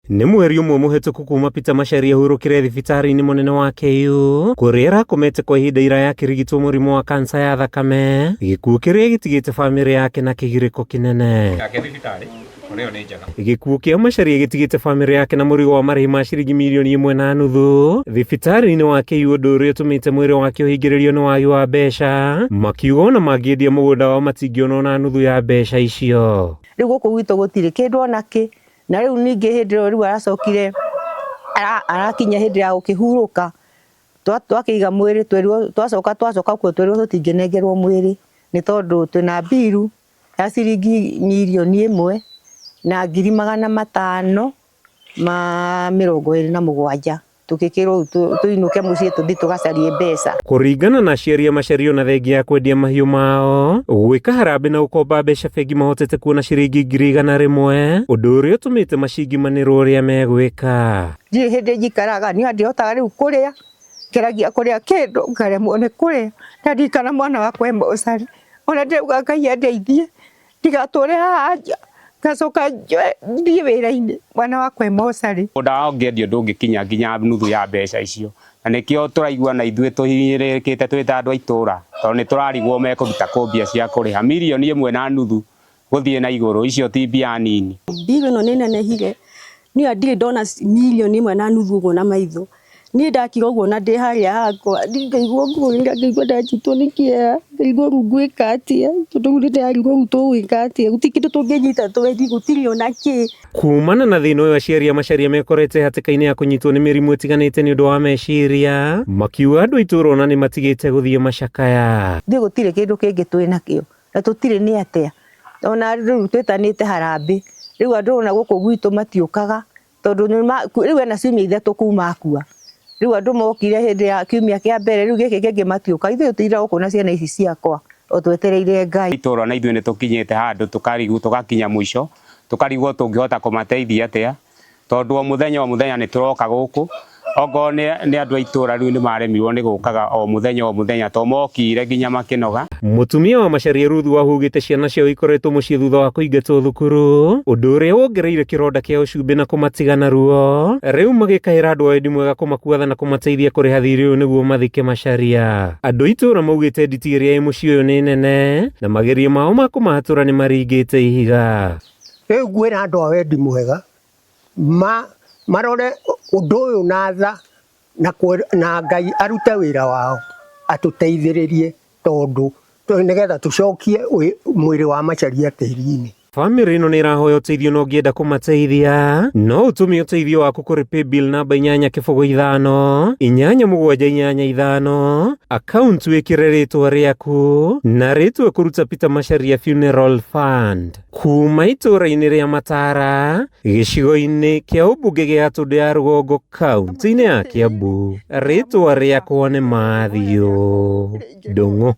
Nĩ mweri ũmwe mũhetũku kuma Peter Macharia ahurũkire thibitarĩ-inĩ mũnene wa KU kũrĩa arakomete kwa ihinda iraya akĩrigitwo mũrimũ wa kansa ya thakame, gĩkuũ kĩrĩa gĩtigĩte bamĩrĩ yake na kĩgirĩko kĩnene. Yake thibitarĩ ona ĩyo nĩ njega. Gĩkuũ kĩa Macharia gĩtigĩte bamĩrĩ yake na mũrigo wa marĩhi ma ciringi mirioni ĩmwe na nuthu thibitarĩ-inĩ wa KU, ũndũ ũrĩa ũtũmĩte mwĩrĩ wake ũhingĩrĩrio nĩ wagi wa mbeca, makiuga ona mangĩendia mũgũnda wao matingĩona ona nuthu ya mbeca icio. Rĩu gũkũ gwitũ gũtirĩ kĩndũ ona kĩ. Na rĩu ningĩ hĩndĩ ĩyo rĩu aracokire arakinya hĩndĩ ya gũkĩhurũka, twakĩiga mwĩrĩ twerirwo, twacoka twacoka kuo twerirwo tũtingĩnengerwo mwĩrĩ nĩ tondũ twĩna mbiru ya ciringi 1,527,000. Tũgĩkĩrwo tũinũke mũciĩ tũthiĩ tũgacarie mbeca. Kũringana na aciari a Macharia, ona thengia ya kwendia mahiũ mao, gwĩka harambĩ na gũkomba mbeca bengi, mahotete kuona ciringi 100,000, ũndũ ũrĩa ũtũmĩte macingimanĩrwo ũrĩa megwĩka. Ndirĩ hĩndĩ njikaraga niĩ ndihotaga rĩu kũrĩa, ngeragia kũrĩa kĩndũ ngaremwo nĩ kũrĩa, na ndirikana mwana wakwa e mocarĩ, ona ndĩrauga Ngai andeithie ndigatũre haha nja ngacoka njoe thiĩ wĩra-inĩ, mwana wakwa e mocarĩ. Mũgũnda wao ũngĩendio ndũngĩkinya nginya nuthu ya mbeca icio, na nĩkĩo tũraigua na ithuĩ tũhinyĩrĩrĩkĩte twĩ ta andũ a itũra, tondũ nĩ tũrarigwo mekũruta kũ mbia cia kũrĩha 1.5 mirioni gũthiĩ na igũrũ, icio ti mbia nini. Mbiru ĩno nĩ nenehire, niĩ ndirĩ ndona 1.5 mirioni ũguo na maitho. Niĩ ndakira ũguo na ndĩ harĩa hakwa ngaigua ngũrĩra, ngaigua ndanyitwo nĩ kĩeha, ngaigua rĩu ngwĩka atĩa, tondũ rĩu nĩ ndĩrarigwo rĩu tũgwĩka atĩa, gũtirĩ kĩndũ tũngĩnyita twendie, gũtirĩ ona kĩ. Kumana na thĩna ũyũ, aciari a Macharia mekorete hatĩka-inĩ ya kũnyitwo nĩ mĩrimũ ĩtiganĩte nĩ ũndũ wa meciria, makiuga andũ a itũũra ona nĩ matigĩte gũthiĩ macakaya. Ithuĩ gũtirĩ kĩndũ kĩngĩ twĩ nakĩo na tũtirĩ nĩ atĩa, ona rĩu twĩtanĩte harambĩ, rĩu andũ ona gũkũ gwitũ matiũkaga tondũ rĩu ena ciumia 3 kuma akua. Rĩu andũ mokire hĩndĩ ya kiumia kĩa mbere, rĩu gĩkĩ kĩngĩ matiũka. Ithuĩ tũtindaga gũkũ na ciana ici ciakwa o twetereire Ngai. Itũra na ithuĩ nĩ tũkinyĩte handũ tũkarigwo, tũgakinya mũico, tũkarigwo tũngĩhota kũmateithia atĩa, tondũ o mũthenya o mũthenya nĩ tũroka gũkũ, okorwo nĩ andũ a itũra rĩu nĩ maremirwo nĩ gũkaga o mũthenya o mũthenya, to mokire nginya makĩnoga. Mũtumia wa Macharia Ruth wahugĩte ciana ciao ikoretwo mũciĩ thutha wa kũingatwo thukuru, ũndũ ũrĩa wongereire kĩronda kĩao cumbĩ na kũmatiga na ruo, rĩu magĩkaĩra andũ a wendi mwega kũmakuatha na kũmateithia kũrĩha thirĩ ũyũ nĩguo mathike Macharia. Andũ a itũũra maugĩte nditi ĩrĩa ĩ mũciĩ ũyũ nĩ nene na magerio mao ma kũmahatũra nĩ maringĩte ihiga. Rĩu ngwĩra andũ a wendi mwega marore ũndũ ũyũ na tha na Ngai arute wĩra wao atũteithĩrĩrie, tondũ nĩgetha tũcokie mwĩrĩ wa Macharia tĩri-inĩ. Bamĩrĩ ĩno nĩ ĩrahoya ũteithio, na ũngĩenda kũmateithia no ũtũme ũteithio waku kũrĩ paybill namba 8058785, akaunti wĩkĩre rĩtwa rĩaku na rĩtwa kũruta Peter Macharia Funeral Fund, kuma itũũra-inĩ rĩa Matara, gĩcigo-inĩ kĩa ũmbunge gĩa Gatũndũ ya Rũgongo, kaunti-inĩ ya Kiambu. Rĩtwa rĩakwa nĩ Mathiũ Ndung'u.